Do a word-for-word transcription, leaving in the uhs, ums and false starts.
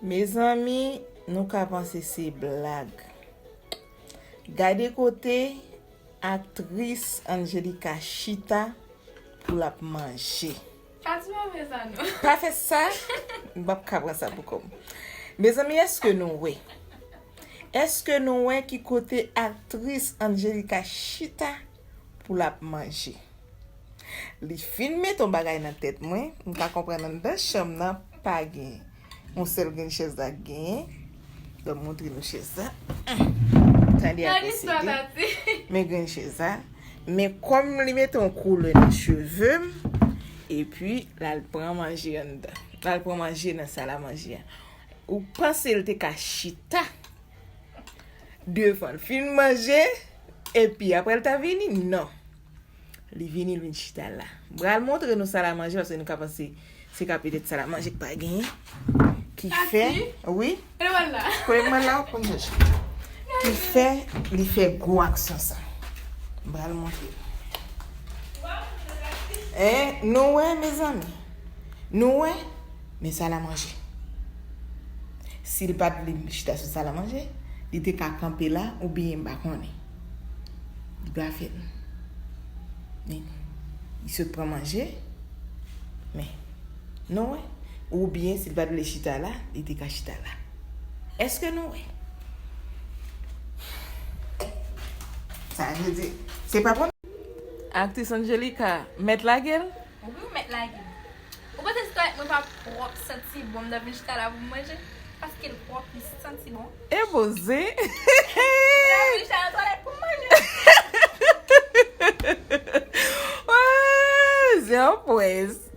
Mezanmi, nou ka panse se blag. Gade kote aktris Angelica chita pou l ap manje. Pa di move sa non. Pa fè sa. M p ap ka pran sa pou kò m. Mezanmi, èske nou wè? Èske nou wè ki kote aktris Angelica chita pou l ap manje? Li fin mete yon bagay nan tèt mwen, m ka konprann anndan chanm nan pa gen yon sèl grenn chèz la k genyen. Donk, montre nou chèz la. Tande a posede. Men grenn chèz la. Men kòm li mete yon koulè nan cheve m, epi l al pran manje anndan. L al pran manje nan sal a manje a. Ou panse l te ka chita devan l fin manje, epi apre l ta vini? Non. Li vini, l vin chita la. M pral montre nou sal a manje, paske nou ka panse se ka petèt sal a manje k pa genyen. Ki fè, wi. Kote mwen la, w ap konn chèche. Ki fè, li fè gwo aksyon sa. M pral montre nou. E, nou wè, mezanmi? Nou wè? Men sal a manje. Si l pa t vle chita sou sal a manje, li te ka kanpe la, oubyen m pa konnen. Li pa fè l. Men, li sot pran manje, men, nou wè? Oubyen, si l pa t vle chita la, li te ka chita la. Èske nou wè? Sa vle di, se pa bon. Aktris Angelica, mèt lage l? Wi, ou mèt lage m. Ou panse si twalèt mwen pa pwòp, santi bon, m ta vin chita la pou m manje? Paske l pwòp, li santi bon. E poze. M ta vin chita nan twalèt pou m manje. Wè, se yon pwès.